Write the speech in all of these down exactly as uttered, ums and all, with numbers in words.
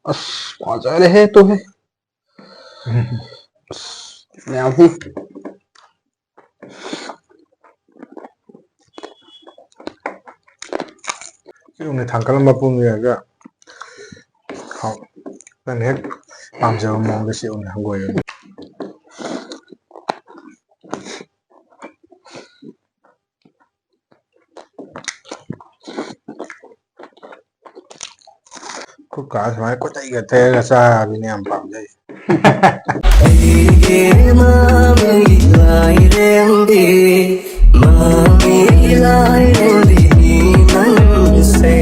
ꯑꯁ, ꯐꯖꯔꯦꯍꯦ, ꯇꯨꯍꯦ꯫ ꯑꯁ, ꯃꯌꯥꯝ, ꯍꯨꯝ꯫ ꯁꯤ ꯎꯅ ꯊꯥꯡꯀꯠꯂꯝꯕ ꯄꯨꯝ ꯌꯦꯡꯉꯒ ꯍꯥꯎ-, ꯅꯪꯅ ꯍꯦꯛ ꯄꯥꯝꯖꯕ ꯃꯑꯣꯡꯗ ꯁꯤ ꯎꯅ ꯍꯪꯒꯣꯏꯕ꯫ ꯈꯨꯠꯀꯥ ꯁꯨꯃꯥꯏꯅ ꯀꯣꯏꯇꯩꯒ ꯇꯩꯔꯒ ꯆꯥꯕꯤꯅꯦ ꯌꯥꯝ ꯄꯥꯝꯖꯩ꯫ ꯑꯩꯒꯤ ꯃꯃꯤ ꯂꯥꯏꯔꯦꯝꯕꯤ, ꯃꯃꯤ ꯂꯥꯏꯔꯦꯝꯕꯤ ꯅꯪꯁꯦ꯫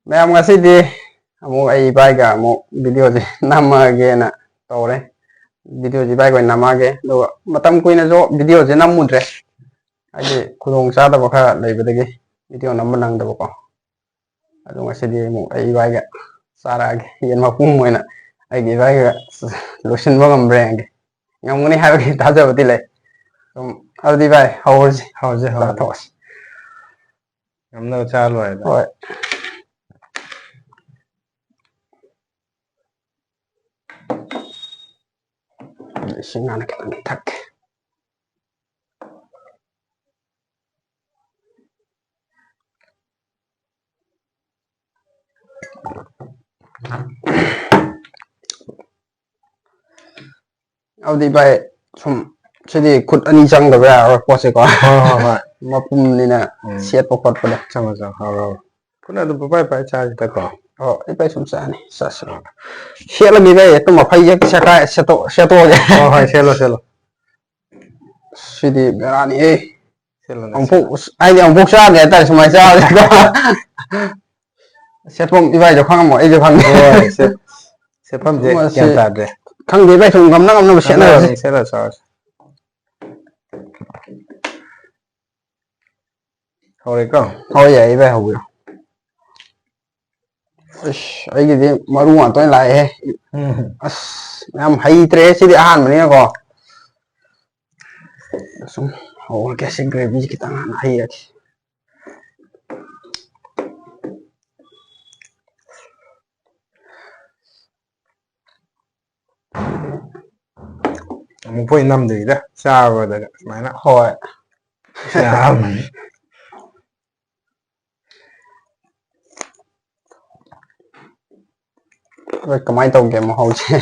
ꯃꯌꯥꯝ, ꯉꯁꯤꯗꯤ ꯑꯃꯨꯛ ꯑꯩ ꯏꯕꯥꯏꯒ ꯑꯃꯨꯛ ꯚꯤꯗꯤꯑꯣꯁꯦ ꯅꯝꯃꯒꯦꯅ ꯇꯧꯔꯦ꯫ ꯚꯤꯗꯤꯑꯣꯁꯦ ꯏꯕꯥꯏꯒ ꯑꯣꯏꯅ ꯅꯝꯃꯛꯑꯒꯦ, ꯑꯗꯨꯒ ꯃꯇꯝ ꯀꯨꯏꯅꯁꯨ ꯚꯤꯗꯤꯑꯣꯁꯦ ꯅꯝꯃꯨꯗ꯭ꯔꯦ, ꯍꯥꯏꯗꯤ ꯈꯨꯗꯣꯡ ꯆꯥꯗꯕ ꯈꯔ ꯂꯩꯕꯗꯒꯤ ꯚꯤꯗꯤꯑꯣ ꯅꯝꯕ ꯅꯪꯗꯕꯀꯣ꯫ ꯑꯗꯣ ꯉꯁꯤꯗꯤ ꯑꯃꯨꯛ ꯑꯩ ꯏꯕꯥꯏꯒ ꯆꯥꯔꯛꯑꯒꯦ꯫ ꯌꯦꯟ ꯃꯄꯨꯝ ꯑꯣꯏꯅ ꯑꯩꯒꯤ ꯏꯕꯥꯏꯒ ꯂꯣꯏꯁꯤꯟꯕ ꯉꯝꯕ꯭ꯔꯥ ꯌꯦꯡꯒꯦ꯫ ꯉꯝꯒꯅꯤ ꯍꯥꯏꯕꯒꯤ ꯊꯥꯖꯕꯗꯤ ꯂꯩ꯫ ꯑꯗꯨꯝ, ꯑꯗꯨꯗꯤ ꯚꯥꯏ, ꯍꯧꯔꯁꯤ꯫ ꯍꯧꯔꯁꯤ, ꯍꯧꯔꯁꯤ꯫ ꯆꯥꯊꯣꯛꯑꯁꯤ꯫ ꯉꯝꯅꯕ ꯆꯥ ꯂꯣꯏꯔꯦꯗ꯫ ꯍꯣꯏ꯫ ꯏꯁꯤꯡ ꯍꯥꯟꯅ ꯈꯤꯇꯪ ꯊꯛꯀꯦ꯫ ꯑꯗꯨꯗꯤ ꯚꯥꯏ, ꯁꯨꯝ, ꯁꯤꯗꯤ ꯈꯨꯠ ꯑꯅꯤ ꯆꯪꯗꯕ ꯌꯥꯔꯔꯣꯏ ꯄꯣꯠꯁꯦꯀꯣ꯫ ꯍꯣꯏ, ꯍꯣꯏ, ꯍꯣꯏ꯫ ꯃꯄꯨꯝꯅꯤꯅ ꯎꯝ꯫ ꯁꯦꯠꯄ ꯈꯣꯠꯄꯗ꯫ ꯆꯪꯉꯣ, ꯆꯪꯉꯣ, ꯍꯥꯎꯔꯣ, ꯍꯥꯎꯔꯣ꯫ ꯈꯨꯠꯅ ꯑꯗꯨꯝ ꯄꯨꯡꯄꯥꯏ ꯄꯥꯏ ꯆꯥꯁꯤꯗꯀꯣ꯫ ꯑꯣ, ꯑꯩ ꯄꯥꯏ ꯁꯨꯝ ꯆꯥꯅꯤ꯫ ꯆꯥꯁꯤ꯫ ꯁꯦꯠꯂꯒꯦ ꯚꯥꯏ, ꯑꯗꯨꯝ ꯃꯐꯩꯁꯦ ꯁꯦꯠꯀꯥꯏ-, ꯁꯦꯠꯇꯣꯛ-, ꯁꯦꯠꯇꯣꯛꯑꯒꯦ꯫ ꯍꯣꯏ, ꯍꯣꯏ, ꯁꯦꯠꯂꯣ, ꯁꯦꯠꯂꯣ꯫ ꯁꯤꯗꯤ ꯕꯦꯔꯥꯅꯤꯍꯦ꯫ ꯁꯦꯠꯂꯣꯅꯦ, ꯑꯃꯨꯛꯐꯥꯎ, ꯁꯦꯠꯂꯣ꯫ ꯑꯁ, ꯑꯩꯗꯤ ꯑꯃꯨꯛꯐꯥꯎ ꯆꯥꯗ꯭ꯔꯤ ꯍꯥꯏꯇꯥꯔꯦ ꯁꯨꯃꯥꯏꯅ ꯆꯥꯕꯁꯤꯀꯣ꯫ ꯁꯦꯠꯐꯝ ꯏꯕꯥꯏꯁꯨ ꯈꯪꯉꯝꯃꯣꯏ, ꯑꯩꯁꯨ ꯈꯪꯗꯦ꯫ ꯍꯣꯏ, ꯁꯦꯠ-, ꯁꯦꯠꯐꯝꯁꯦ ꯃꯁꯤ ꯒ꯭ꯌꯥꯟ ꯇꯥꯗ꯭ꯔꯦ꯫ ꯈꯪꯗꯦ ꯚꯥꯏ, ꯁꯨꯝ ꯉꯝꯅ ꯉꯝꯅꯕ ꯁꯦꯠꯅꯔꯁꯤ꯫ ꯉꯝꯅ ꯉꯝꯅ ꯁꯦꯠꯂ ꯆꯥꯔꯁꯤ꯫ ꯍꯧꯔꯦꯀꯣ? ꯍꯣꯏ, ꯌꯥꯏꯌꯦ ꯚꯥꯏ, ꯍꯧꯕꯤꯔꯣ꯫ ꯑꯁ, ꯑꯩꯒꯤꯗꯤ ꯃꯔꯨ ꯉꯥꯛꯇ ꯑꯣꯏꯅ ꯂꯥꯛꯑꯦꯍꯦ꯫ ꯎꯝ꯫ ꯑꯁ, ꯌꯥꯝ ꯍꯩꯇ꯭ꯔꯦ ꯁꯤꯗꯤ ꯑꯍꯥꯟꯕꯅꯤꯅꯀꯣ꯫ ꯁꯨꯝ ꯍꯧꯔꯒꯦ, ꯁꯤ ꯒ꯭ꯔꯦꯚꯤꯁꯦ ꯈꯤꯇꯪ ꯍꯥꯟꯅ ꯍꯩꯔꯒꯦ꯫ ꯃꯈꯣꯏ ꯅꯝꯗ꯭ꯔꯤꯗ ꯆꯥꯕꯗꯒ ꯁꯨꯃꯥꯏꯅ꯫ ꯍꯣꯏ꯫ ꯆꯥꯕꯅꯤ꯫ ꯑꯗꯣ ꯀꯃꯥꯏꯅ ꯇꯧꯒꯦ ꯃꯍꯥꯎꯁꯦ?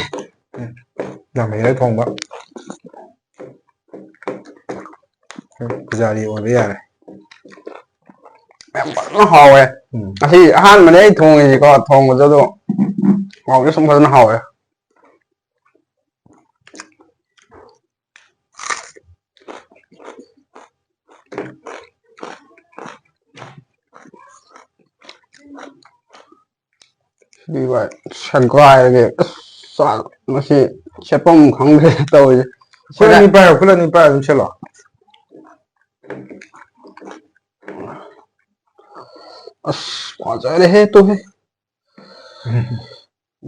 ꯌꯥꯝ ꯍꯩꯔꯦ ꯊꯣꯡꯕ꯫ ꯄꯨꯖꯥꯔꯤ ꯑꯣꯏꯕ ꯌꯥꯔꯦ꯫ ꯌꯥꯝ ꯐꯖꯅ ꯍꯥꯎꯋꯦ꯫ ꯎꯝ꯫ ꯉꯁꯤ ꯑꯍꯥꯟꯕꯅꯦ ꯑꯩ ꯊꯣꯡꯉꯤꯁꯤꯀꯣ, ꯊꯣꯡꯕꯁꯨ ꯑꯗꯣ ꯍꯥꯎꯁꯨ ꯁꯨꯝ ꯐꯖꯅ ꯍꯥꯎꯋꯦ꯫ ꯁꯤꯗꯤ ꯚꯥꯏ, ꯁꯦꯒꯥꯏꯔꯒꯦ꯫ ꯑꯁ, ꯆꯥꯛ ꯉꯁꯤ ꯁꯦꯠꯐꯝ ꯈꯪꯗ꯭ꯔꯦ ꯇꯧꯔꯤꯁꯦ꯫ ꯈꯨꯠ ꯑꯅꯤ ꯄꯥꯏꯌꯣ, ꯈꯨꯠ ꯑꯅꯤ ꯄꯥꯏꯔ ꯑꯗꯨꯝ ꯁꯦꯠꯂꯣ꯫ ꯑꯁ, ꯐꯖꯔꯦꯍꯦ, ꯇꯨꯍꯦ꯫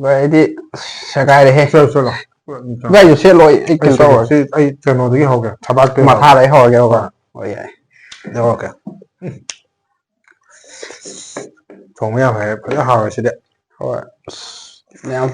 ꯚꯥꯏ, ꯑꯩꯗꯤ ꯁꯦꯒꯥꯏꯔꯦꯍꯦ꯫ ꯆꯠꯂꯣ, ꯆꯠꯂꯣ꯫ ꯚꯥꯏꯁꯨ ꯁꯦꯠꯂꯣ, ꯑꯩ, ꯑꯩ ꯀꯩꯅꯣ ꯁꯦꯠꯂꯣ꯫ ꯇꯧꯔꯒꯦ꯫ ꯁꯤ ꯑꯩ ꯀꯩꯅꯣꯗꯒꯤ ꯍꯧꯒꯦ, ꯊꯕꯥꯛꯇꯒꯤ ꯍꯧꯒꯦ꯫ ꯃꯈꯥꯗꯩ ꯍꯧꯔꯒꯦ, ꯍꯣꯏ꯫ ꯍꯣꯏ꯫ ꯍꯣꯏ, ꯌꯥꯏ꯫ ꯌꯧꯔꯛꯀꯦ꯫ ꯊꯣꯡꯕ ꯌꯥꯝ ꯍꯩꯔꯦ, ꯐꯖꯅ ꯍꯥꯎꯔꯦ ꯁꯤꯗꯤ꯫ ꯍꯣꯏ꯫ ꯑꯁ, ꯃꯌꯥꯝ꯫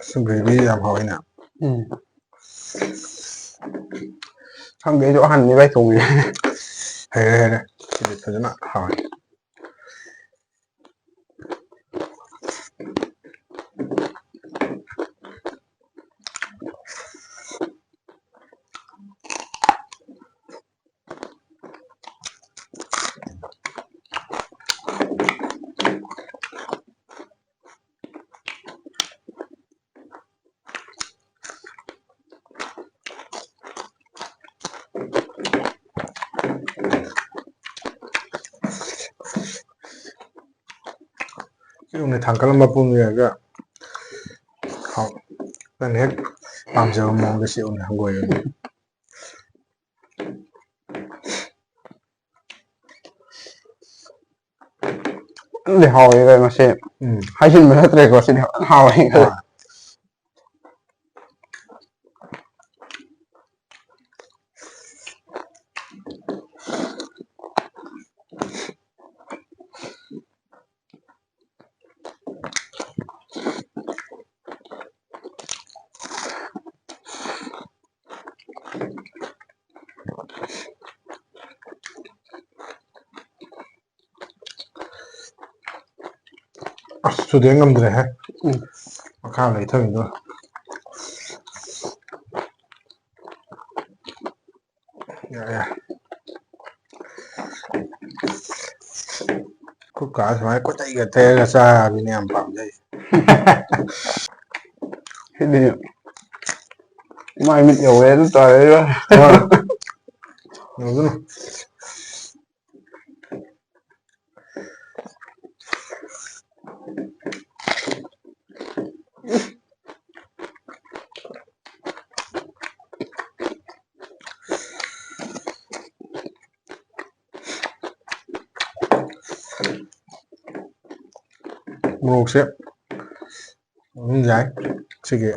ꯑꯁ, gravy ꯌꯥꯝ ꯍꯥꯎꯋꯤꯅꯦ꯫ ꯎꯝ꯫ ꯈꯪꯗꯦ, ꯑꯩꯁꯨ ꯑꯍꯥꯟꯕꯅꯤ ꯚꯥꯏ ꯊꯣꯡꯉꯤꯁꯦ꯫ ꯍꯩꯔꯦ, ꯍꯩꯔꯦ꯫ ꯁꯤꯗꯤ ꯐꯖꯅ ꯍꯥꯎꯔꯦ꯫ ꯆꯨꯝꯅ ꯊꯥꯡꯀꯠꯂꯝꯕ ꯄꯨꯝꯃꯦ ꯑꯗꯨꯒ ꯅꯪꯅ ꯍꯦꯛ ꯄꯥꯝꯖꯕ ꯃꯑꯣꯡꯗ ꯁꯦꯝꯃꯦ ꯍꯪꯒꯣꯏꯕ꯫ ꯑꯗꯨꯗꯤ ꯍꯥꯎꯋꯦ ꯃꯁꯤ꯫ ꯎꯝ꯫ ꯍꯥꯏꯖꯤꯟꯕ ꯅꯠꯇ꯭ꯔꯦꯀꯣ, ꯁꯤꯗꯤ ꯐꯖꯅ ꯍꯥꯎꯋꯦ꯫ ꯍꯣꯏ꯫ ꯑꯁ, ꯆꯨꯗꯦ, ꯉꯝꯗ꯭ꯔꯦꯍꯦ꯫ ꯎꯝ꯫ ꯃꯈꯥ ꯂꯩꯊꯕꯤꯗꯣ꯫ ꯌꯥꯔꯦ, ꯌꯥꯔꯦ꯫ ꯈꯨꯠꯀꯥ ꯁꯨꯃꯥꯏꯅ ꯀꯣꯏꯇꯩꯒ ꯇꯩꯔꯒ ꯆꯥꯕꯤꯅꯦ ꯌꯥꯝ ꯄꯥꯝꯖꯩ꯫ ꯁꯤꯗꯤ ꯃꯥꯏ ꯃꯤꯠ ꯌꯧꯋꯦ ꯑꯗꯨ ꯇꯥꯔꯦ꯫ ꯍꯣꯏ꯫ ꯌꯧꯗꯣꯏꯅꯣ꯫ ꯃꯣꯔꯣꯛꯁꯦ ꯑꯗꯨꯝ ꯌꯥꯏ꯫ ꯁꯤꯒꯤ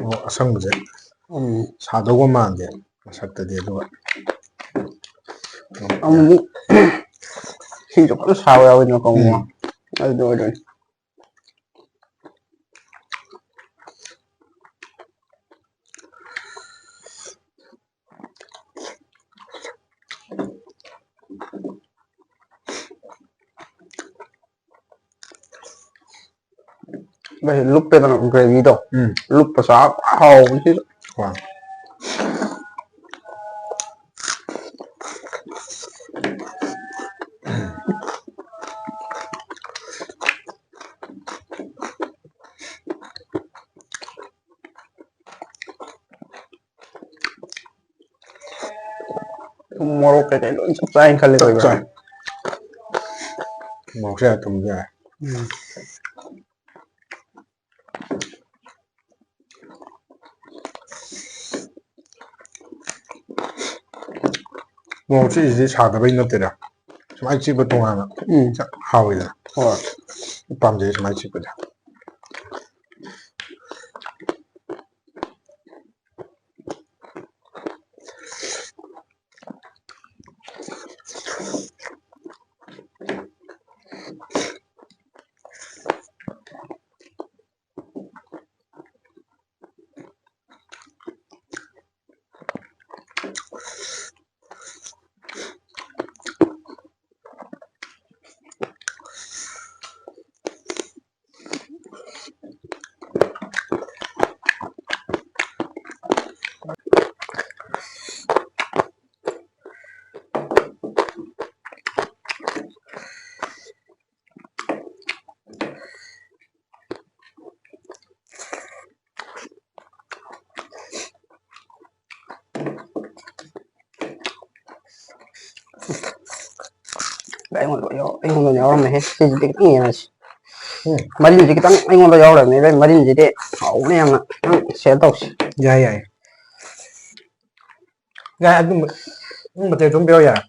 ꯃꯣꯔꯣꯛ ꯑꯁꯪꯕꯁꯦ ꯎꯝ꯫ ꯁꯥꯗꯧꯕ ꯃꯥꯟꯗꯦ ꯃꯁꯛꯇꯗꯤ, ꯑꯗꯨꯒ ꯑꯃꯨꯛ ꯁꯤꯡꯁꯨ ꯐꯖꯅ ꯁꯥꯕ ꯌꯥꯎꯋꯤꯗꯅꯀꯣ, ꯑꯃꯨꯛ꯫ ꯎꯝ꯫ ꯑꯗꯨꯗꯣ ꯑꯣꯏꯗꯣꯏꯅꯤ꯫ ꯂꯨꯞꯄꯦꯗꯅ ꯒ꯭ꯔꯦꯚꯤꯗꯣ꯫ ꯎꯝ꯫ ꯂꯨꯞꯄ ꯆꯥꯕ ꯍꯥꯎꯕꯅꯤ ꯁꯤꯗ꯫ ꯍꯣꯏ꯫ ꯊꯨꯝ ꯃꯣꯔꯣꯛ ꯀꯩꯀꯩ ꯂꯣꯏ ꯆꯞ ꯆꯥꯏꯅ ꯈꯜꯂꯦꯀꯣ, ꯆꯞ ꯏꯕꯥꯅꯤ꯫ ꯆꯥꯏ꯫ ꯃꯣꯔꯣꯛꯁꯦ ꯌꯥꯝ ꯊꯨꯝꯕ ꯌꯥꯏ꯫ ꯎꯝ꯫ ꯃꯣꯔꯣꯛ ꯆꯤꯛꯏꯁꯤꯗꯤ ꯁꯥꯗꯕꯩ ꯅꯠꯇꯦꯗ꯫ ꯁꯨꯃꯥꯏꯅ ꯆꯤꯛꯄ ꯇꯣꯉꯥꯟꯅ ꯎꯝ꯫ ꯍꯥꯎꯋꯤꯗꯅ꯫ ꯍꯣꯏ꯫ ꯄꯥꯝꯖꯩ ꯁꯨꯃꯥꯏꯅ ꯆꯤꯛꯄꯁꯦ꯫ ꯑꯩꯉꯣꯟꯗ ꯌꯥꯎ-, ꯑꯩꯉꯣꯟꯗ ꯌꯥꯎꯔꯝꯃꯦꯍꯦ꯫ ꯁꯤꯁꯤꯗꯤ ꯈꯤꯇꯪ ꯌꯦꯡꯉꯁꯤ꯫ ꯎꯝ꯫ ꯃꯔꯤꯟꯁꯤ ꯈꯤꯇꯪ ꯑꯩꯉꯣꯟꯗ ꯌꯥꯎꯔꯝꯃꯦ꯫ ꯃꯔꯤꯟꯁꯤꯗꯤ ꯍꯥꯎꯕꯅꯦ ꯌꯥꯝꯅ꯫ ꯈꯤꯇꯪ share ꯇꯧꯁꯤ꯫ ꯌꯥꯏ, ꯌꯥꯏ꯫ ꯌꯥꯏ, ꯑꯗꯨꯝꯕ, ꯑꯗꯨꯝꯕ ꯃꯇꯦꯛ ꯑꯗꯨꯝ ꯄꯤꯔꯛꯑꯣ ꯌꯥꯏ꯫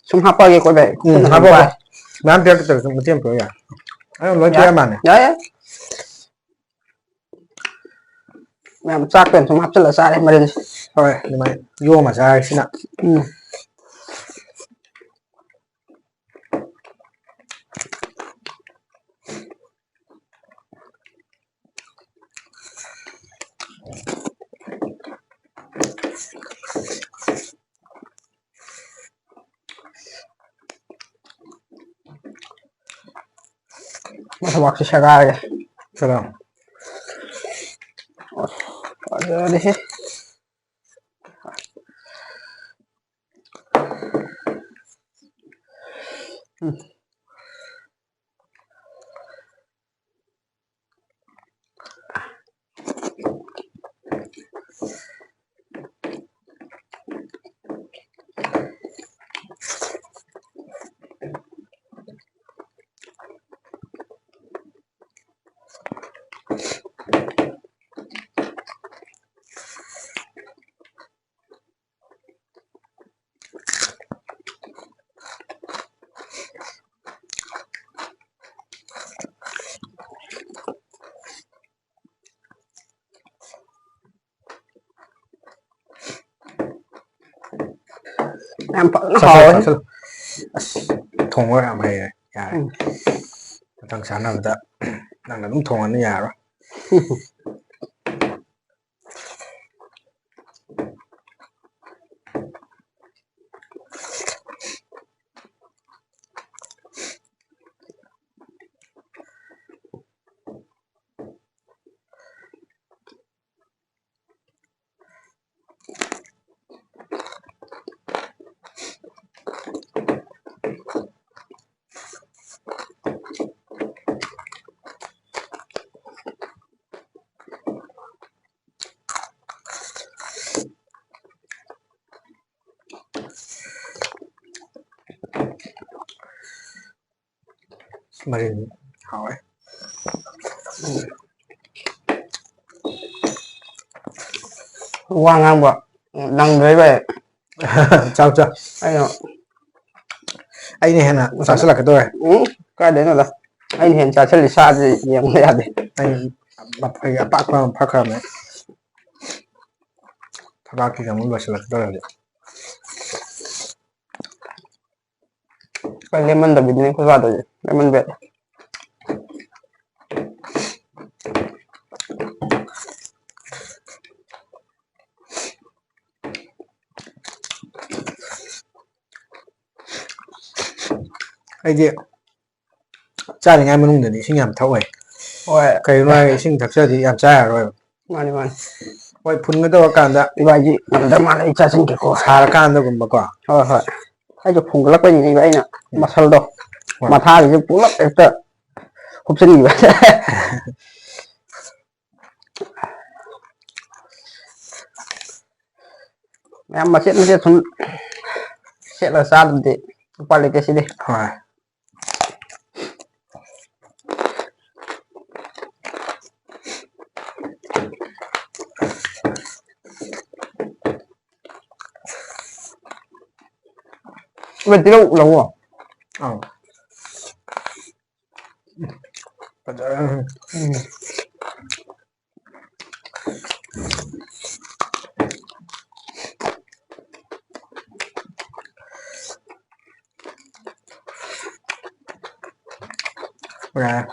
ꯁꯨꯝ ꯍꯥꯞꯄꯛꯑꯒꯦꯀꯣ ꯚꯥꯏ꯫ ꯎꯝ, ꯈꯨꯠꯅ ꯍꯥꯞꯄꯛꯑꯣ꯫ ꯄꯥꯏ꯫ ꯃꯌꯥꯝ ꯄꯤꯔꯛꯇ꯭ꯔꯁꯨ ꯃꯇꯦꯛ ꯑꯃ ꯄꯤꯔꯛꯑꯣ ꯌꯥꯏ꯫ ꯑꯩ ꯂꯣꯏ ꯌꯥꯏ꯫ ꯄꯤꯔꯛꯑ ꯃꯥꯜꯂꯦ꯫ ꯌꯥꯏ, ꯌꯥꯏ꯫ ꯃꯌꯥꯝ ꯆꯥꯛꯇ ꯑꯣꯏꯅ ꯁꯨꯝ ꯍꯥꯞꯆꯤꯜꯂ ꯆꯥꯔꯦ ꯃꯔꯤꯟꯁꯦ꯫ ꯍꯣꯏ, ꯑꯗꯨꯃꯥꯏꯅ ꯌꯣꯝꯃ ꯆꯥꯔꯦ ꯁꯤꯅ꯫ ꯎꯝ꯫ ꯃꯊꯕꯥꯛꯁꯦ ꯁꯦꯒꯥꯏꯔꯦ꯫ ꯁꯦꯒꯥꯏ꯫ ꯑꯁ, ꯐꯖꯔꯦꯍꯦ꯫ ꯎꯝ꯫ ꯌꯥꯝ ꯐꯖꯅ ꯆꯥꯁꯜꯂꯨ, ꯍꯥꯎꯋꯦ꯫ ꯆꯥꯁꯜꯂꯨ꯫ ꯑꯁ, ꯊꯣꯡꯕ ꯌꯥꯝ ꯍꯩꯔꯦ꯫ ꯌꯥꯔꯦ꯫ ꯎꯝ꯫ ꯃꯊꯪ ꯆꯥꯅꯕꯗ ꯅꯪꯅ ꯑꯗꯨꯝ ꯊꯣꯡꯉꯅꯤ, ꯌꯥꯔꯣꯏ꯫ ꯃꯔꯤꯜ ꯍꯥꯎꯋꯦ꯫ ꯋꯥ ꯉꯥꯡꯕ ꯅꯪꯗ꯭ꯔꯦ ꯚꯥꯏ꯫ ꯆꯥꯎ, ꯆꯥꯎ꯫ ꯑꯩꯅ ꯑꯩꯅ ꯍꯦꯟꯅ ꯆꯥꯁꯤꯜꯂꯛꯀꯗꯧꯔꯦ꯫ ꯎꯝ, ꯀꯥꯏꯗꯩꯅꯣꯗ? ꯑꯩꯅ ꯍꯦꯟꯅ ꯆꯥꯁꯤꯜꯂꯤ, ꯁꯥꯁꯤ ꯌꯦꯡꯕ ꯌꯥꯗꯦ꯫ ꯑꯩ ꯃꯐꯩ ꯑꯄꯥꯛꯄ ꯑꯃ ꯐꯛꯈ꯭ꯔꯕꯅꯦ꯫ ꯊꯕꯥꯛꯀꯤꯒ ꯑꯃꯨꯛ ꯂꯣꯏꯁꯤꯜꯂꯛꯀꯗꯧꯔꯦ ꯍꯧꯖꯤꯛ꯫ ꯈꯣꯏ lemon ꯗꯕꯤꯗꯨꯅꯦ ꯑꯩꯈꯣꯏ ꯆꯥꯗꯣꯏꯁꯦ, lemon bread꯫ ꯑꯩꯗꯤ ꯆꯥꯔꯤꯉꯩ ꯃꯅꯨꯡꯗꯗꯤ ꯏꯁꯤꯡ ꯌꯥꯝ ꯊꯛꯑꯣꯏ꯫ ꯍꯣꯏ꯫ ꯀꯩꯒꯤꯅꯣ ꯍꯥꯏꯔꯒ ꯏꯁꯤꯡ ꯊꯛꯆꯔꯗꯤ ꯌꯥꯝ ꯆꯥ ꯌꯥꯔꯔꯣꯏꯕ꯫ ꯃꯥꯅꯤ, ꯃꯥꯅꯤ꯫ ꯍꯣꯏ, ꯐꯨꯟꯒꯗꯧꯔ ꯀꯥꯟꯗ꯫ ꯏꯕꯥꯏꯖꯤ ꯉꯝꯗ ꯃꯥꯜꯂꯦ, ꯑꯩ ꯆꯥꯁꯤꯟꯒꯦꯀꯣ꯫ ꯁꯥꯔꯀꯥꯟꯗꯒꯨꯝꯕꯀꯣ꯫ ꯍꯣꯏ, ꯍꯣꯏ꯫ ꯑꯩꯁꯨ ꯐꯨꯟꯒꯠꯂꯛꯄꯩꯅꯤꯅꯦ, ꯏꯕꯥꯏ, ꯑꯩꯅ ꯎꯝ꯫ Muscle ꯗꯣ, ꯍꯣꯏ꯫ ꯃꯊꯥꯁꯤꯁꯨ ꯄꯨꯂꯞ ꯍꯦꯛꯇ ꯍꯨꯞꯆꯤꯟꯈꯤꯕ꯫ ꯃꯌꯥꯝ ꯃꯆꯦꯠ ꯃꯆꯦꯠ ꯁꯨꯝ ꯁꯦꯠꯂꯒ ꯆꯥꯗ꯭ꯔꯗꯤ ꯎꯄꯥꯏ ꯂꯩꯇꯦ ꯁꯤꯗꯤ꯫ ꯍꯣꯏ꯫ ꯏꯕꯥꯏ, ꯇꯤꯜꯍꯧ ꯂꯧꯑꯣ꯫ ꯑꯧ꯫ ꯐꯖꯔꯦ꯫ ꯎꯝ꯫ ꯌꯥꯔꯦ꯫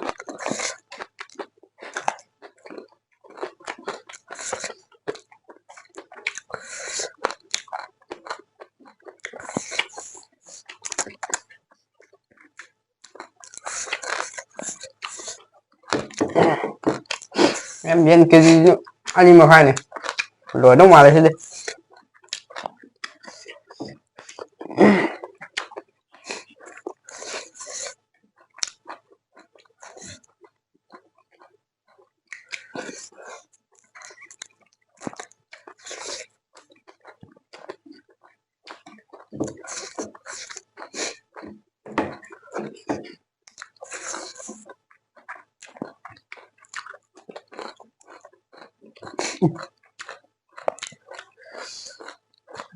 ꯌꯦꯟ ꯀꯦꯖꯤꯁꯨ ꯑꯅꯤ ꯃꯈꯥꯏꯅꯤ꯫ ꯂꯣꯏꯗꯧ ꯃꯥꯜꯂꯦ ꯁꯤꯗꯤ꯫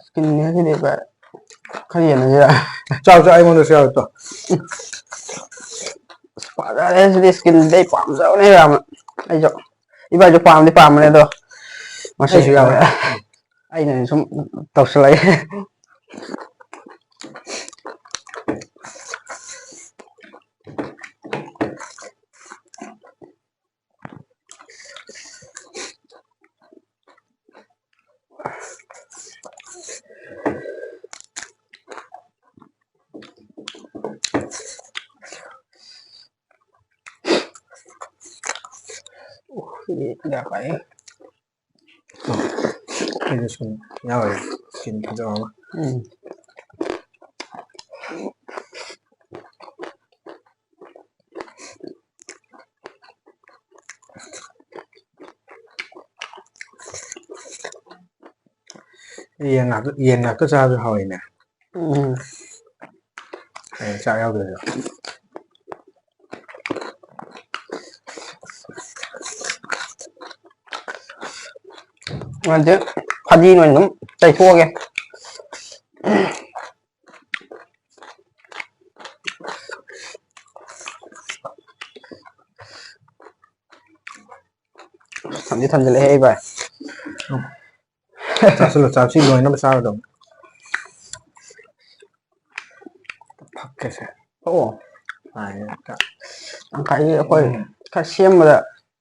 ꯁ꯭ꯀꯤꯟꯅꯦ ꯁꯤꯗꯤ ꯚꯥꯏ꯫ ꯈꯔ ꯌꯦꯡꯉꯁꯤꯔ? ꯆꯥꯎ ꯆꯥꯎ, ꯑꯩꯉꯣꯟꯗꯁꯨ ꯌꯥꯎꯔꯛꯇꯣ꯫ ꯑꯁ, ꯐꯖꯔꯦ ꯁꯤꯗꯤ, ꯁ꯭ꯀꯤꯟꯗꯤ ꯑꯩ ꯄꯥꯝꯖꯕꯅꯦ ꯌꯥꯝꯅ꯫ ꯑꯩꯁꯨ, ꯏꯕꯥꯏꯁꯨ ꯄꯥꯝꯗꯤ ꯄꯥꯝꯕꯅꯦ ꯑꯗꯣ, ꯃꯁꯤ ꯑꯩꯁꯨ ꯌꯥꯎꯋꯦ꯫ ꯑꯩꯅ ꯁꯨꯝ ꯇꯧꯁꯜꯂꯛꯑꯦ꯫ ꯑꯣ, ꯁꯤꯗꯤ ꯌꯥꯝ ꯄꯥꯛꯑꯦ꯫ ꯑꯩꯁꯨ ꯁꯨꯝ ꯌꯥꯎꯔꯦ꯫ ꯁꯤꯅ ꯐꯖꯕ ꯑꯃ꯫ ꯎꯝ꯫ ꯌꯦꯟ ꯉꯥꯛꯇ, ꯌꯦꯟ ꯉꯥꯛꯇ ꯆꯥꯕꯁꯨ ꯍꯥꯎꯋꯤꯅꯦ꯫ ꯎꯝ꯫ ꯑꯦ, ꯆꯥꯛ ꯌꯥꯎꯗ꯭ꯔꯁꯨ꯫ ꯑꯗꯨ ꯐꯗꯤꯅ ꯑꯣꯏꯅ ꯑꯗꯨꯝ ꯇꯩꯊꯣꯛꯑꯒꯦ꯫ ꯊꯝꯗꯤ ꯊꯝꯖꯤꯜꯂꯛꯑꯦ ꯑꯩ ꯚꯥꯏ꯫ ꯆꯥꯁꯤꯜꯂꯣ, ꯆꯥꯁꯤ ꯂꯣꯏꯅꯕ ꯆꯥꯒꯗꯧꯅꯤ꯫ ꯐꯛꯀꯁꯦ꯫ ꯑꯣ꯫ ꯍꯥꯏ꯫ ꯉꯁꯥꯏꯒꯤ ꯑꯩꯈꯣꯏ ꯎꯝ꯫ ꯈꯔ ꯁꯦꯝꯕꯗ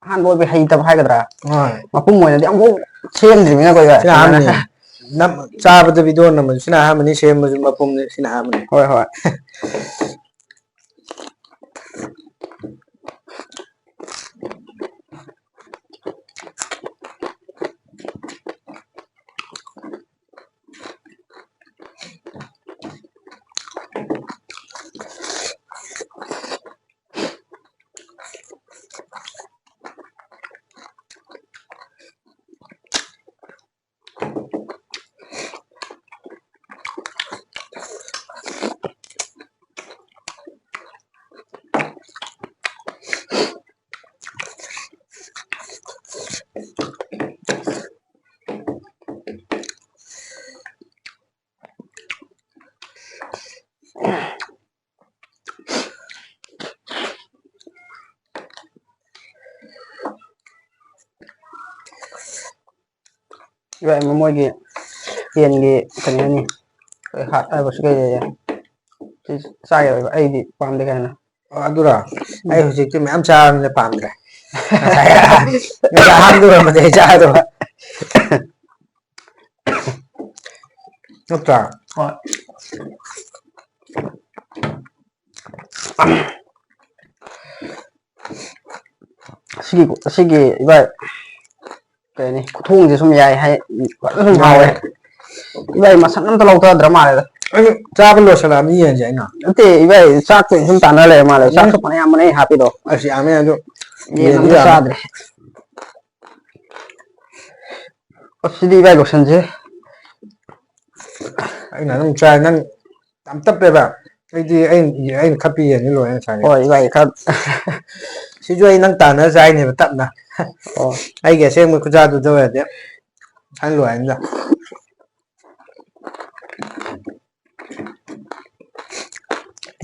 ꯑꯍꯥꯟꯕ ꯑꯣꯏꯕꯩ ꯍꯩꯇꯕ ꯍꯥꯏꯒꯗ꯭ꯔꯥ? ꯍꯣꯏ꯫ ꯃꯄꯨꯝ ꯑꯣꯏꯅꯗꯤ ꯑꯃꯨꯛ ꯁꯦꯝꯗ꯭ꯔꯤꯕꯅꯤꯅꯀꯣ, ꯏꯕꯥꯏ꯫ ꯁꯤꯅ ꯑꯍꯥꯟꯕꯅꯤ꯫ ꯅꯝ-, ꯆꯥꯕꯗ video ꯅꯝꯕꯁꯨ ꯁꯤꯅ ꯑꯍꯥꯟꯕꯅꯤ, ꯁꯦꯝꯕꯁꯨ ꯃꯄꯨꯝꯅꯤ, ꯁꯤꯅ ꯑꯍꯥꯟꯕꯅꯤ꯫ ꯍꯣꯏ, ꯍꯣꯏ꯫ ꯏꯕꯥꯏ, ꯃꯣꯏꯒꯤ ꯌꯦꯟꯒꯤ ꯀꯩꯅꯣꯅꯤ, ꯀꯩ heart ꯍꯥꯏꯕꯁꯤ ꯀꯩ ꯂꯩꯔꯦ? ꯁꯤ ꯆꯥꯒꯦ ꯑꯣꯏꯕ, ꯑꯩꯗꯤ ꯄꯥꯝꯗꯦ ꯀꯥꯏꯅ꯫ ꯑꯣ, ꯑꯗꯨꯔꯣ? ꯎꯝ꯫ ꯑꯩ ꯍꯧꯖꯤꯛꯇꯤ ꯃꯌꯥꯝ ꯆꯥꯔꯕꯅꯤꯅ ꯄꯥꯝꯗ꯭ꯔꯦ꯫ ꯉꯁꯥꯏ, ꯉꯁꯥꯏ ꯑꯍꯥꯟꯕ ꯑꯣꯏꯔꯝꯃꯗꯤ ꯑꯩ ꯆꯥꯒꯗꯕ꯫ ꯅꯠꯇ꯭ꯔꯥ? ꯍꯣꯏ꯫ ꯑꯁꯤꯒꯤ, ꯑꯁꯤꯒꯤ ꯏꯕꯥꯏ, ꯀꯩ ꯍꯥꯏꯅꯤ, ꯈꯨꯊꯣꯡꯁꯦ ꯁꯨꯝ ꯌꯥꯏ ꯍꯥꯏ, ꯐꯖꯅ ꯁꯨꯝ ꯍꯥꯎꯋꯦ꯫ ꯌꯥꯏ꯫ ꯏꯕꯥꯏ, ꯃꯁꯟ ꯑꯝꯇ ꯂꯧꯊꯗ꯭ꯔ ꯃꯥꯜꯂꯦꯗ꯫ ꯑꯩꯁꯨ ꯆꯥꯕ ꯂꯣꯏꯁꯜꯂꯛꯑꯕꯅꯤ ꯌꯦꯟꯁꯦ ꯑꯩꯅ꯫ ꯅꯠꯇꯦ, ꯏꯕꯥꯏ, ꯆꯥꯛꯇꯣ ꯁꯨꯝ ꯇꯥꯟꯅ ꯂꯩꯔ ꯃꯥꯜꯂꯦ꯫ ꯎꯝ꯫ ꯆꯥꯛꯁꯨ ꯐꯅꯌꯥꯝ ꯃꯅꯦ ꯍꯥꯞꯄꯤꯗꯣ꯫ ꯑꯁ, ꯌꯥꯝꯃꯦ ꯑꯗꯨ꯫ ꯌꯦꯟ ꯌꯦꯟꯗꯤ ꯑꯝꯇ ꯌꯥꯝꯃꯦ꯫ ꯆꯥꯗ꯭ꯔꯦ꯫ ꯑꯁ, ꯁꯤꯗꯤ ꯏꯕꯥꯏ ꯂꯣꯏꯁꯟꯁꯦ꯫ ꯑꯩꯅ ꯑꯗꯨꯝ ꯆꯥꯏ, ꯅꯪ ꯌꯥꯝ ꯇꯞꯄꯦꯕ꯫ ꯑꯩꯗꯤ ꯑꯩꯅ, ꯑꯩꯅ ꯈꯞꯄꯤ ꯌꯦꯟꯅꯤ ꯂꯣꯏꯔꯦ ꯉꯁꯥꯏꯒꯤ꯫ ꯍꯣꯏ, ꯏꯕꯥꯏ, ꯈꯔ꯫ ꯁꯤꯁꯨ ꯑꯩ ꯅꯪ ꯇꯥꯟꯅ ꯆꯥꯏꯅꯦꯕ ꯇꯞꯅ꯫ ꯑꯣ꯫ ꯑꯩꯒꯤ ꯑꯁꯦꯡꯕ ꯈꯨꯆꯥꯗꯨꯗ ꯑꯣꯏꯔꯗꯤ ꯁꯥꯏꯅ ꯂꯣꯏꯔꯅꯤꯗ꯫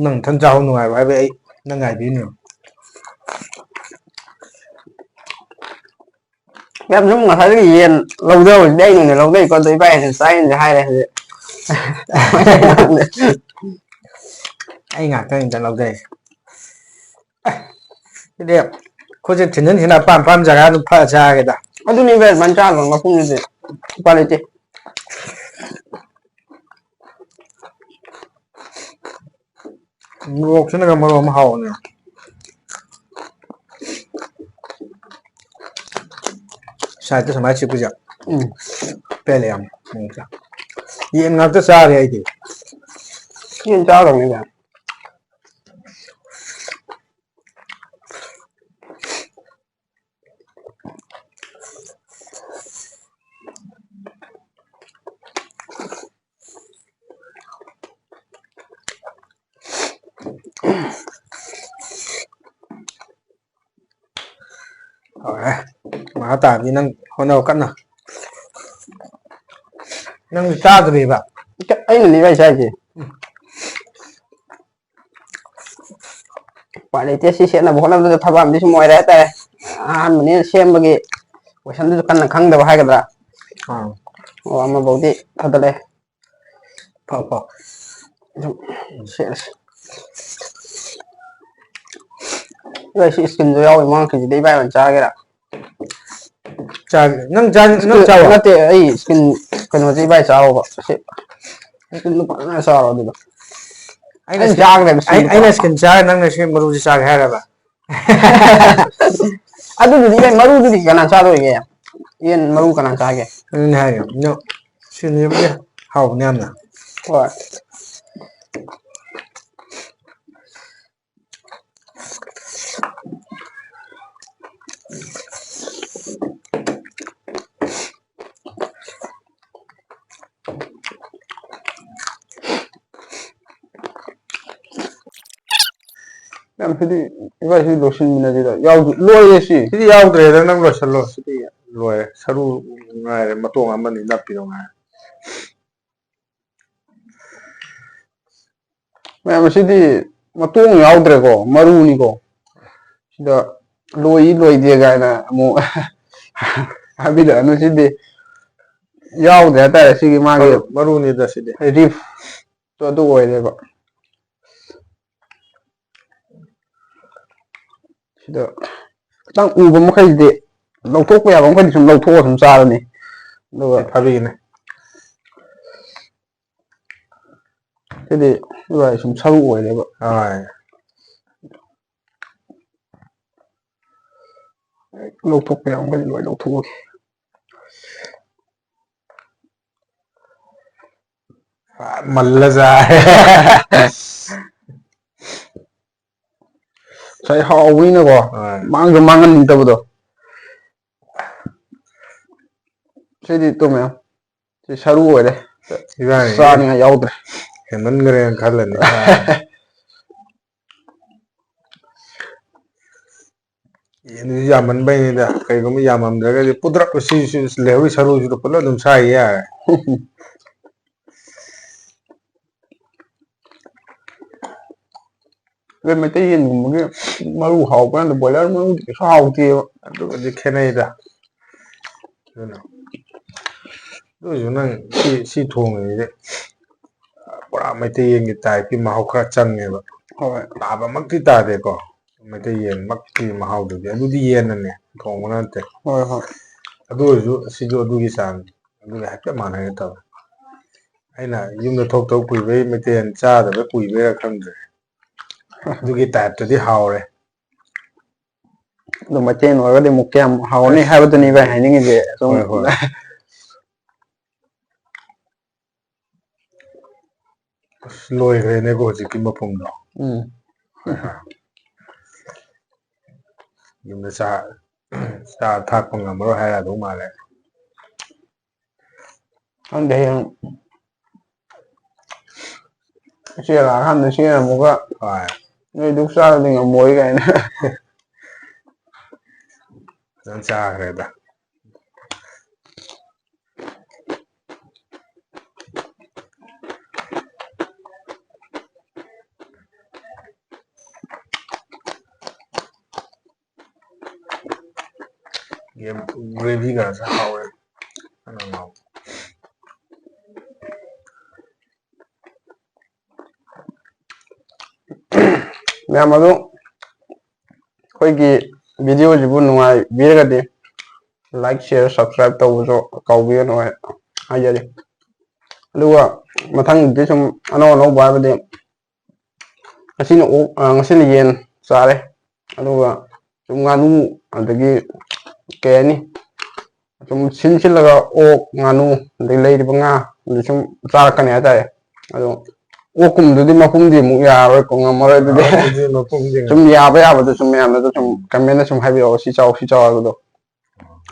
ꯅꯪ ꯅꯊꯟ ꯆꯥꯍꯧ ꯅꯨꯡꯉꯥꯏꯔꯣꯏ ꯍꯥꯏꯕꯩ ꯑꯩ ꯅꯪ ꯉꯥꯏꯕꯤꯔꯤꯅꯦ꯫ ꯌꯥꯝ ꯁꯨꯝ ꯉꯁꯥꯏꯗꯒꯤ ꯌꯦꯟ ꯂꯧꯖꯕꯁꯤꯗꯤ ꯑꯩꯅ ꯑꯣꯏꯅ ꯂꯧꯖꯩꯀꯣ, ꯑꯗꯣ ꯏꯕꯥꯏꯅ ꯆꯥꯏꯅꯗꯤ ꯍꯥꯏꯔꯦ ꯍꯧꯖꯤꯛ꯫ ꯑꯩ ꯉꯥꯛꯇꯅꯤꯗ ꯂꯧꯖꯩꯁꯦ꯫ ꯁꯤꯗꯤ ꯑꯩꯈꯣꯏꯁꯦ ꯊꯤꯟꯖꯤꯟ ꯊꯤꯟꯖꯤꯟ ꯑꯄꯥꯝ ꯑꯄꯥꯝ ꯖꯒꯥ ꯑꯗꯨꯝ ꯐꯛꯑ ꯆꯥꯒꯦꯗ꯫ ꯑꯗꯨꯅꯤ ꯚꯥꯏ, ꯑꯗꯨꯃꯥꯏꯅ ꯆꯥꯗꯕ ꯃꯐꯝꯗꯨꯗꯤ ꯎꯄꯥꯏ ꯂꯩꯇꯦ꯫ ꯃꯣꯔꯣꯛꯁꯤꯅꯒ ꯃꯔꯣꯟ ꯑꯃ ꯍꯥꯎꯕꯅꯦ꯫ ꯁꯥꯏꯠꯇ ꯁꯨꯃꯥꯏꯅ ꯆꯤꯛꯄꯁꯦ ꯎꯝ꯫ ꯄꯦꯜꯂꯦ ꯌꯥꯝ꯫ ꯎꯝ꯫ ꯌꯦꯟ ꯉꯥꯛꯇ ꯆꯥꯔꯦ ꯑꯩꯗꯤ꯫ ꯌꯦꯟ ꯆꯥꯗꯕꯅꯤꯗ꯫ ꯍꯧꯔꯦ꯫ ꯃꯈꯥ ꯇꯥꯕꯗꯤ ꯅꯪ ꯍꯣꯠꯅꯧ ꯀꯟꯅ꯫ ꯅꯪ ꯆꯥꯗ꯭ꯔꯤꯕ? ꯑꯩꯅꯅꯤ ꯚꯥꯏ ꯆꯥꯏꯁꯦ꯫ ꯎꯄꯥꯏ ꯂꯩꯇꯦ, ꯁꯤ ꯁꯦꯠꯅꯕ ꯍꯣꯠꯅꯕꯗꯁꯨ ꯊꯕꯛ ꯑꯃꯗꯤ ꯁꯨꯝ ꯑꯣꯏꯔꯦ ꯍꯥꯏꯇꯥꯔꯦ꯫ ꯑꯍꯥꯟꯕꯅꯤꯅ ꯁꯦꯝꯕꯒꯤ ꯀꯣꯏꯁꯟꯗꯨꯁꯨ ꯀꯟꯅ ꯈꯪꯗꯕ ꯍꯥꯏꯒꯗ꯭ꯔꯥ? ꯑꯥ꯫ ꯑꯣ, ꯑꯃꯐꯥꯎꯗꯤ ꯊꯥꯗꯠꯂꯦ꯫ ꯐ ꯐ꯫ ꯑꯗꯨꯝ ꯁꯦꯠꯂꯁꯤ꯫ ꯏꯚꯥꯏ, ꯁꯤ ꯏꯁꯀꯤꯟꯁꯨ ꯌꯥꯎꯋꯤ, ꯃꯃꯥꯡꯈꯩꯁꯤꯗꯤ ꯏꯕꯥꯏ ꯑꯣꯏꯅ ꯆꯥꯒꯦꯔꯥ? ꯆꯥꯒꯦ꯫ ꯅꯪ ꯆꯥ-, ꯅꯪ ꯆꯥꯎꯋꯣ? ꯅꯠꯇꯦ, ꯑꯩ ꯏꯁꯀꯤꯟ ꯀꯩꯅꯣꯁꯦ ꯏꯕꯥꯏ ꯆꯥꯎꯕ꯫ ꯁꯤ ꯏꯁꯀꯤꯟꯗꯣ ꯐꯖꯅ ꯆꯥꯎꯔꯣ ꯑꯗꯨꯗꯣ꯫ ꯑꯩꯅ ꯑꯩꯅ ꯏꯁꯀꯤꯟ, ꯆꯥꯒꯗꯕ ꯑꯩ, ꯏꯁꯀꯤꯟꯗꯣ ꯑꯩꯅ ꯄꯥꯝꯕ꯫ ꯏꯁꯀꯤꯟ ꯆꯥꯔ ꯅꯪꯅ ꯁꯤ ꯃꯔꯨꯁꯤ ꯆꯥꯒꯦ ꯍꯥꯏꯔꯕ? ꯑꯗꯨꯗꯨꯗꯤ ꯏꯕꯥꯏ, ꯃꯔꯨꯗꯨꯗꯤ ꯀꯅꯥ ꯆꯥꯗꯣꯏꯒꯦ? ꯌꯦꯟ ꯃꯔꯨ ꯀꯅꯥ ꯆꯥꯒꯦ? ꯑꯗꯨꯅꯦ ꯍꯥꯏꯔꯤꯕ꯫ ꯑꯗꯣ ꯏꯁꯀꯤꯟꯁꯤꯕꯨꯗꯤ ꯍꯥꯎꯕꯅꯦ ꯌꯥꯝꯅ꯫ ꯍꯣꯏ꯫ ꯌꯥꯝ ꯁꯤꯗꯤ, ꯏꯕꯥꯏ, ꯁꯤ ꯂꯣꯏꯁꯤꯟꯃꯤꯟꯅꯁꯤꯗ꯫ ꯌꯥꯎꯗ-, ꯂꯣꯏꯔꯦ ꯁꯤ꯫ ꯁꯤꯗꯤ ꯌꯥꯎꯗ꯭ꯔꯦꯗ, ꯅꯪ ꯂꯣꯏꯁꯤꯜꯂꯣ꯫ ꯁꯤꯗꯤ ꯂꯣꯏꯔꯦ꯫ ꯁꯔꯨ ꯉꯥꯏꯔꯦ, ꯃꯇꯣꯡ ꯑꯃꯅꯤ ꯅꯞꯄꯤꯗꯣ ꯉꯥꯏꯔꯦ꯫ ꯃꯌꯥꯝ, ꯑꯁꯤꯗꯤ ꯃꯇꯣꯡ ꯌꯥꯎꯗ꯭ꯔꯦꯀꯣ, ꯃꯔꯨꯅꯤꯀꯣ꯫ ꯁꯤꯗ ꯂꯣꯏ ꯂꯣꯏꯗꯦ ꯀꯥꯏꯅ ꯑꯃꯨꯛ ꯍꯥꯏꯕꯤꯔꯛꯑꯅꯨ꯫ ꯁꯤꯗꯤ ꯌꯥꯎꯗ꯭ꯔꯦ ꯍꯥꯏꯇꯥꯔꯦ, ꯁꯤꯒꯤ ꯃꯥꯒꯤ ꯃꯔꯨ-, ꯃꯔꯨꯅꯤꯗ ꯁꯤꯗꯤ꯫ ꯔꯤꯐꯇꯣ ꯑꯗꯨ ꯑꯣꯏꯔꯦꯕ꯫ ꯑꯗꯣ ꯈꯤꯇꯪ ꯎꯕ ꯃꯈꯩꯁꯤꯗꯤ, ꯂꯧꯊꯣꯛꯄ ꯌꯥꯕ ꯃꯈꯩꯗꯤ ꯁꯨꯝ ꯂꯧꯊꯣꯛꯑ ꯁꯨꯝ ꯆꯥꯔꯅꯤ꯫ ꯑꯗꯨꯒ ꯐꯥꯕꯤꯒꯅꯤ꯫ ꯁꯤꯗꯤ ꯏꯕꯥꯏ ꯁꯨꯝ ꯁꯔꯨ ꯑꯣꯏꯔꯦꯕ꯫ ꯍꯣꯏ꯫ ꯂꯧꯊꯣꯛꯄ ꯌꯥꯕ ꯃꯈꯩꯗꯤ ꯂꯣꯏ ꯂꯧꯊꯣꯛꯑꯒꯦ꯫ ꯃꯜꯂ ꯆꯥꯔꯦ꯫ ꯉꯁꯥꯏ ꯍꯥꯎꯕꯅꯤꯅꯀꯣ, ꯍꯣꯏ꯫ ꯃꯥꯡꯁꯨ ꯃꯥꯡꯍꯟꯅꯤꯡꯗꯕꯗꯣ꯫ ꯁꯤꯗꯤ ꯇꯨꯝꯃꯦ꯫ ꯁꯤ ꯁꯔꯨ ꯑꯣꯏꯔꯦ꯫ ꯏꯕꯥꯅꯤ ꯆꯥꯅꯤꯡꯉꯥꯏ ꯌꯥꯎꯗ꯭ꯔꯦ꯫ ꯍꯦꯟꯃꯟꯈ꯭ꯔꯦꯅ ꯈꯜꯂꯅꯤ꯫ ꯌꯦꯟꯁꯤ ꯌꯥꯝꯃꯟꯕꯩꯅꯤꯗ꯫ ꯀꯩꯒꯨꯝꯕ ꯌꯥꯝꯃꯝꯗ꯭ꯔꯒꯗꯤ ꯄꯨꯗ꯭ꯔꯛ ꯁꯤ, ꯁꯤ ꯂꯩꯍꯧꯔꯤ ꯁꯔꯨꯁꯤꯗ ꯄꯨꯂꯞ ꯑꯗꯨꯝ ꯁꯥꯏ ꯌꯥꯔꯦ꯫ ꯑꯗꯩ ꯃꯩꯇꯩ ꯌꯦꯟꯒꯨꯝꯕꯒꯤ ꯃꯔꯨ ꯍꯥꯎꯕ ꯀꯥꯟꯗ ꯕꯣꯏꯂꯔ ꯃꯔꯨꯗꯤ ꯀꯩꯁꯨ ꯍꯥꯎꯇꯦꯕ꯫ ꯑꯗꯨꯒꯗꯤ ꯈꯦꯠꯅꯩꯗ꯫ ꯑꯗꯨꯅ ꯑꯗꯨ ꯑꯣꯏꯔꯁꯨ ꯅꯪ ꯁꯤ, ꯁꯤ ꯊꯣꯡꯉꯤꯁꯤꯗꯤ ꯄꯨꯔꯥ ꯃꯩꯇꯩ ꯌꯦꯟꯒꯤ ꯇꯥꯏꯞꯀꯤ ꯃꯍꯥꯎ ꯈꯔ ꯆꯪꯉꯦꯕ꯫ ꯍꯣꯏ꯫ ꯇꯥꯕꯃꯛꯇꯤ ꯇꯥꯗꯦꯀꯣ, ꯃꯩꯇꯩ ꯌꯦꯟꯃꯛꯀꯤ ꯃꯍꯥꯎꯗꯨꯗꯤ꯫ ꯑꯗꯨꯗꯤ ꯌꯦꯟꯅꯅꯦ, ꯊꯣꯡꯕ ꯅꯠꯇꯦ꯫ ꯍꯣꯏ, ꯍꯣꯏ꯫ ꯑꯗꯨ ꯑꯣꯏꯔꯁꯨ ꯁꯤꯁꯨ ꯑꯗꯨꯒꯤ ꯆꯥꯡ, ꯑꯗꯨꯒ ꯍꯥꯏꯐꯦꯠ ꯃꯥꯟꯅꯒꯦ ꯇꯧꯋꯦ꯫ ꯑꯩꯅ ꯌꯨꯝꯗ ꯊꯣꯛꯇꯕ ꯀꯨꯏꯕꯩ, ꯃꯩꯇꯩ ꯌꯦꯟ ꯆꯥꯗꯕ ꯀꯨꯏꯕꯩꯔꯥ ꯈꯪꯗ꯭ꯔꯦ, ꯑꯗꯨꯒꯤ ꯇꯥꯏꯞꯇꯗꯤ ꯍꯥꯎꯔꯦ꯫ ꯑꯗꯨ ꯃꯩꯇꯩ ꯌꯦꯟ ꯑꯣꯏꯔꯒꯗꯤ ꯑꯃꯨꯛ ꯀꯌꯥꯝ ꯍꯥꯎꯔꯅꯤ ꯑꯁ꯫ ꯍꯥꯏꯕꯗꯨꯅꯤ ꯏꯕꯥꯏ ꯍꯥꯏꯅꯤꯡꯉꯤꯁꯦ꯫ ꯁꯨꯝ ꯍꯣꯏ, ꯍꯣꯏ꯫ ꯑꯁ, ꯂꯣꯏꯈ꯭ꯔꯦꯅꯦꯀꯣ ꯍꯧꯖꯤꯛꯀꯤ ꯃꯄꯨꯝꯗꯣ꯫ ꯎꯝ꯫ ꯌꯨꯝꯗ ꯆꯥ, ꯆꯥ ꯊꯥꯛꯄ ꯉꯝꯃꯔꯣꯏ ꯍꯥꯏꯔꯛꯑꯗꯧ ꯃꯥꯜꯂꯦ꯫ ꯈꯪꯗꯦ, ꯍꯌꯦꯡ ꯆꯦꯜꯂꯛꯑꯀꯥꯟꯗ ꯆꯦꯟ ꯑꯃꯨꯛꯀ ꯍꯣꯏ꯫ ꯅꯣꯏ ꯗꯨꯛ ꯆꯥꯔꯗꯤ ꯉꯝꯃꯣꯏ ꯀꯥꯏꯅ꯫ ꯐꯖꯅ ꯆꯥꯈ꯭ꯔꯦꯗ꯫ ꯌꯦꯟ gravy ꯒꯁꯦ ꯍꯥꯎꯋꯦ꯫ ꯐꯖꯅ ꯉꯥꯎ꯫ ꯃꯌꯥꯝ ꯑꯗꯨ ꯑꯩꯈꯣꯏꯒꯤ video ꯁꯤꯕꯨ ꯅꯨꯡꯉꯥꯏꯕꯤꯔꯒꯗꯤ like, share, subscribe ꯇꯧꯕꯁꯨ ꯀꯥꯎꯕꯤꯒꯅꯨ ꯍꯥꯏ-, ꯍꯥꯏꯖꯔꯤ꯫ ꯑꯗꯨꯒ ꯃꯊꯪꯗꯤ ꯁꯨꯝ ꯑꯅꯧ ꯑꯅꯧꯕ ꯍꯥꯏꯕꯗꯤ ꯉꯁꯤꯅ ꯑꯣꯛ, ꯑ, ꯉꯁꯤꯅ ꯌꯦꯟ ꯆꯥꯔꯦ꯫ ꯑꯗꯨꯒ ꯁꯨꯝ ꯉꯥꯅꯨ, ꯑꯗꯒꯤ ꯀꯩ ꯍꯥꯏꯅꯤ, ꯁꯨꯝ ꯁꯤꯟ ꯁꯤꯜꯂꯒ ꯑꯣꯛ, ꯉꯥꯅꯨ, ꯑꯗꯩ ꯂꯩꯔꯤꯕ ꯉꯥ, ꯑꯗꯨ ꯁꯨꯝ ꯆꯥꯔꯛꯀꯅꯤ ꯍꯥꯏꯇꯥꯔꯦ꯫ ꯑꯗꯣ ꯑꯣꯛꯀꯨꯝꯕꯗꯨꯗꯤ ꯃꯄꯨꯝꯗꯤ ꯑꯃꯨꯛ ꯌꯥꯔꯔꯣꯏꯀꯣ, ꯉꯝꯃꯔꯣꯏ ꯑꯗꯨꯗꯤ꯫ ꯑꯗꯨꯗꯤ ꯃꯄꯨꯝꯗꯤ ꯁꯨꯝ ꯌꯥꯕ ꯌꯥꯕꯗꯨ ꯁꯨꯝ ꯃꯌꯥꯝꯅꯁꯨ ꯁꯨꯝ comment ꯁꯨꯝ ꯍꯥꯏꯕꯤꯔꯛꯑꯣ, "ꯁꯤ ꯆꯥꯎ, ꯁꯤ ꯆꯥꯎ" ꯍꯥꯏꯕꯗꯣ꯫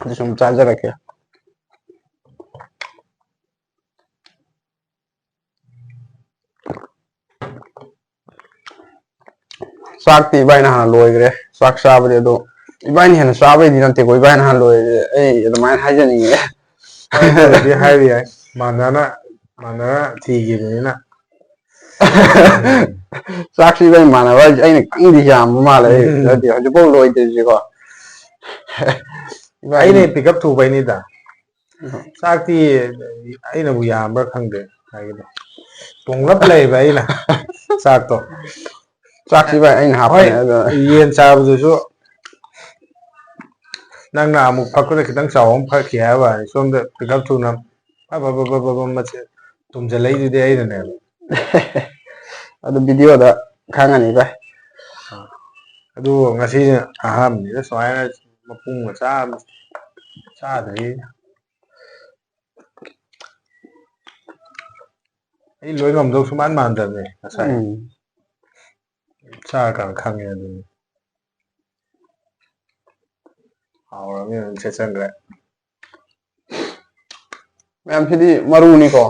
ꯑꯗꯨ ꯁꯨꯝ ꯆꯥꯖꯔꯛꯀꯦ꯫ ꯆꯥꯛꯇꯤ ꯏꯕꯥꯏꯅ ꯍꯥꯟꯅ ꯂꯣꯏꯈ꯭ꯔꯦ꯫ ꯆꯥꯛ ꯆꯥꯕꯗꯤ ꯑꯗꯣ ꯏꯕꯥꯏꯅ ꯍꯦꯟꯅ ꯆꯥꯕꯩꯗꯤ ꯅꯠꯇꯦꯀꯣ, ꯏꯕꯥꯏꯅ ꯍꯥꯟꯅ ꯂꯣꯏꯔꯦ꯫ ꯑꯩ ꯑꯗꯨꯃꯥꯏꯅ ꯍꯥꯏꯖꯅꯤꯡꯉꯦ꯫ ꯍꯥꯏꯕꯨꯗꯤ ꯍꯥꯏꯕ ꯌꯥꯏ꯫ ꯃꯥꯟꯅꯅ, ꯃꯥꯟꯅꯅ ꯊꯤꯈꯤꯕꯅꯤꯅ꯫ ꯆꯥꯛꯁꯤ ꯏꯕꯥꯏ ꯃꯥꯟꯅꯕ ꯍꯥꯏꯁꯦ ꯑꯩꯅ ꯈꯤꯇꯪꯗꯤ ꯌꯥꯝꯕ ꯃꯥꯜꯂꯦ꯫ ꯑꯩ ꯎꯝ꯫ ꯅꯠꯇꯦ, ꯍꯧꯖꯤꯛꯐꯥꯎ ꯂꯣꯏꯗ꯭ꯔꯤꯁꯤꯀꯣ꯫ ꯏꯕꯥꯏ ꯑꯩꯅ pick up ꯊꯨꯕꯩꯅꯤꯗ꯫ ꯎꯝ꯫ ꯆꯥꯛꯇꯤ ꯑꯩꯅꯕꯨ ꯌꯥꯝꯕ꯭ꯔꯥ ꯈꯪꯗꯦ ꯍꯥꯏꯒꯗ꯭ꯔꯥ꯫ ꯇꯣꯡꯂꯞ ꯂꯩꯕ ꯑꯩꯅ ꯆꯥꯛꯇꯣ꯫ ꯆꯥꯛꯁꯤ ꯚꯥꯏ ꯑꯩꯅ ꯍꯣꯏ, ꯍꯥꯞꯄꯅꯦ ꯑꯗꯣ꯫ ꯌꯦꯟ ꯆꯥꯕꯗꯨꯁꯨ ꯅꯪꯅ ꯑꯃꯨꯛ ꯐꯛꯄꯗ ꯈꯤꯇꯪ ꯆꯥꯎꯕ ꯑꯃ ꯐꯛꯈꯤ ꯍꯥꯏꯕ ꯋꯥꯅꯤ꯫ ꯁꯣꯝꯗ pick up ꯊꯨꯅ ꯐꯠ ꯐꯠ ꯐꯠ ꯐꯠ ꯐꯠ ꯐꯠ ꯃꯆꯦꯠ ꯇꯨꯝꯁꯤꯜꯂꯛꯏꯗꯨꯗꯤ ꯑꯩꯅꯅꯦꯕ꯫ ꯑꯗꯨ video ꯗ ꯈꯪꯉꯅꯤ ꯚꯥꯏ꯫ ꯑꯗꯨ ꯉꯁꯤꯅ ꯑꯍꯥꯟꯕꯅꯤꯗ ꯁꯨꯃꯥꯏꯅ ꯃꯄꯨꯝ ꯃꯆꯥ ꯑꯃ ꯆꯥꯗ꯭ꯔꯤ꯫ ꯑꯩ ꯂꯣꯏ ꯉꯝꯗꯧ ꯁꯨꯃꯥꯟ ꯃꯥꯟꯗꯕꯅꯦ ꯉꯁꯥꯏ꯫ ꯎꯝ꯫ ꯆꯥꯔꯀꯥꯟꯗ ꯈꯪꯉꯦ ꯑꯗꯨꯅꯤ꯫ ꯍꯥꯎꯔꯕꯅꯤꯅ ꯑꯗꯨꯝ ꯁꯦꯠꯆꯟꯈ꯭ꯔꯦ꯫ ꯃꯌꯥꯝ ꯁꯤꯗꯤ ꯃꯔꯨꯅꯤꯀꯣ꯫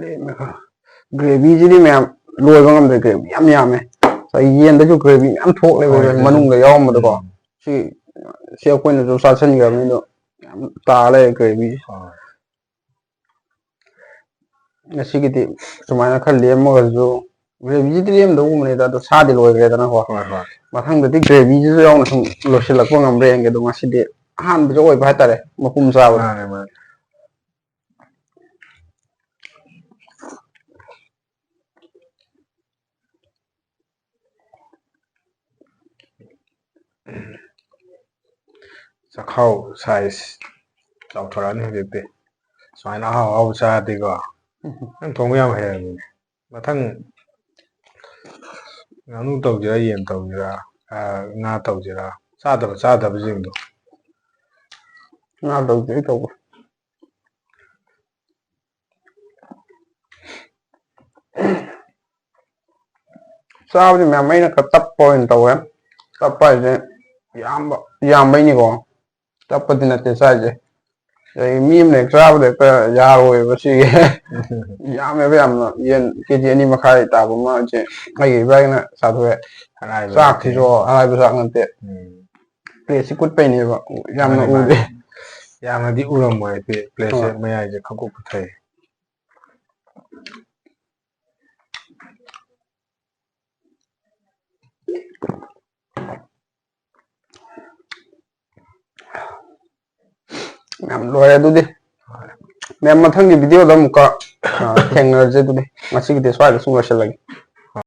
ꯂꯦꯝꯃꯦ ꯈꯔ꯫ Gravy ꯁꯤꯗꯤ ꯃꯌꯥꯝ ꯂꯣꯏꯕ ꯉꯝꯗ꯭ꯔꯦ, gravy ꯌꯥꯝ ꯌꯥꯝꯃꯦ꯫ ꯉꯁꯥꯏ ꯌꯦꯟꯗꯁꯨ gravy ꯃꯌꯥꯝ ꯊꯣꯛꯂꯦꯕ ꯍꯣꯏ, ꯃꯅꯨꯡꯗ ꯌꯥꯎꯔꯝꯕꯗꯣ꯫ ꯎꯝ꯫ ꯁꯤ, ꯁꯤ ꯑꯩꯈꯣꯏꯅꯁꯨ ꯆꯥꯁꯤꯟꯈ꯭ꯔꯕꯅꯤ ꯑꯗꯣ ꯌꯥꯝ ꯇꯥ ꯂꯩꯔꯦ gravy ꯁꯦ꯫ ꯍꯣꯏ꯫ ꯉꯁꯤꯒꯤꯗꯤ ꯁꯨꯃꯥꯏꯅ ꯈꯔ ꯂꯦꯝꯃꯒꯁꯨ, gravy ꯁꯤꯗꯤ ꯂꯦꯝꯗꯧꯒꯨꯝꯕꯅꯤꯗ, ꯑꯗꯣ ꯁꯥꯗꯤ ꯂꯣꯏꯈ꯭ꯔꯦꯗꯅꯀꯣ꯫ ꯍꯣꯏ, ꯍꯣꯏ꯫ ꯃꯊꯪꯗꯗꯤ gravy ꯁꯤꯁꯨ ꯌꯥꯎꯅ ꯁꯨꯝ ꯂꯣꯏꯁꯤꯜꯂꯛꯄ ꯉꯝꯕ꯭ꯔꯥ ꯌꯦꯡꯒꯦ꯫ ꯑꯗꯣ ꯉꯁꯤꯗꯤ ꯑꯍꯥꯟꯕꯁꯨ ꯑꯣꯏꯕ ꯍꯥꯏꯇꯥꯔꯦ ꯃꯄꯨꯝ ꯆꯥꯕꯗ꯫ ꯃꯥꯅꯦ, ꯃꯥꯅꯦ꯫ ꯆꯈꯥꯎ ꯁꯥꯏꯖ ꯆꯥꯎꯊꯣꯔꯛꯑꯅꯤ ꯍꯧꯖꯤꯛꯇꯤ꯫ ꯁꯨꯃꯥꯏꯅ ꯑꯍꯥꯎ ꯑꯍꯥꯎꯕ ꯆꯥꯔꯗꯤꯀꯣ꯫ ꯅꯪ ꯊꯣꯡꯕ ꯌꯥꯝ ꯍꯩꯔꯝꯃꯤꯅꯦ꯫ ꯃꯊꯪ ꯉꯥꯅꯨ ꯇꯧꯁꯤꯔꯥ, ꯌꯦꯟ ꯇꯧꯁꯤꯔꯥ, ꯑ, ꯉꯥ ꯇꯧꯁꯤꯔꯥ? ꯆꯥꯗꯕ ꯆꯥꯗꯕꯁꯤꯡꯗꯣ꯫ ꯉꯥ ꯇꯧꯁꯦ ꯑꯩ ꯇꯧꯕ꯫ ꯆꯥꯕꯗꯤ ꯃꯌꯥꯝ ꯑꯩꯅ ꯈꯔ ꯇꯞꯄ ꯑꯣꯏꯅ ꯇꯧꯋꯦ꯫ ꯇꯞꯄ ꯍꯥꯏꯁꯦ ꯌꯥꯝꯕ, ꯌꯥꯝꯕꯩꯅꯤꯀꯣ꯫ ꯇꯞꯄꯗꯤ ꯅꯠꯇꯦ ꯆꯥꯏꯁꯦ꯫ ꯑꯗꯩ ꯃꯤ ꯑꯃꯅ ꯍꯦꯛ ꯆꯥꯕꯗ ꯍꯦꯛꯇ ꯌꯥꯔꯣꯏꯕ ꯁꯤꯒꯤ꯫ ꯌꯥꯝꯃꯦꯕ ꯌꯥꯝꯅ꯫ ꯌꯦꯟ ꯀꯦ ꯖꯤ ꯑꯅꯤ ꯃꯈꯥꯏ ꯇꯥꯕ ꯑꯃ ꯍꯧꯖꯤꯛ ꯑꯩꯒꯤ ꯏꯕꯥꯏꯅ ꯆꯥꯊꯣꯛꯑꯦ꯫ ꯑꯔꯥꯏꯕ ꯆꯥꯛꯁꯤꯁꯨ ꯑꯔꯥꯏꯕ ꯆꯥꯛ ꯅꯠꯇꯦ꯫ ꯎꯝ꯫ ꯄ꯭ꯂꯦꯠꯁꯤ ꯀꯨꯠꯄꯩꯅꯦꯕ ꯌꯥꯝꯅ ꯃꯥꯅꯤ, ꯎꯗꯦ꯫ ꯃꯥꯅꯤ꯫ ꯌꯥꯝꯅꯗꯤ ꯎꯔꯝꯃꯣꯏ꯫ ꯄ꯭ꯂꯦꯠꯁꯦ ꯍꯣꯏ꯫ ꯃꯌꯥꯏꯁꯦ ꯈꯪꯀꯨꯞ ꯀꯨꯠꯊꯩ꯫ ꯃꯌꯥꯝ ꯂꯣꯏꯔꯦ ꯑꯗꯨꯗꯤ꯫ ꯃꯌꯥꯝ ꯃꯊꯪꯒꯤ ꯚꯤꯗꯤꯑꯣꯗ ꯑꯃꯨꯛꯀ, ꯑ, ꯊꯦꯡꯅꯔꯁꯦ ꯑꯗꯨꯗꯤ꯫ ꯉꯁꯤꯒꯤꯗꯤ ꯁ꯭ꯋꯥꯏꯗ ꯁꯨꯝ ꯂꯣꯏꯁꯤꯜꯂꯒꯦ꯫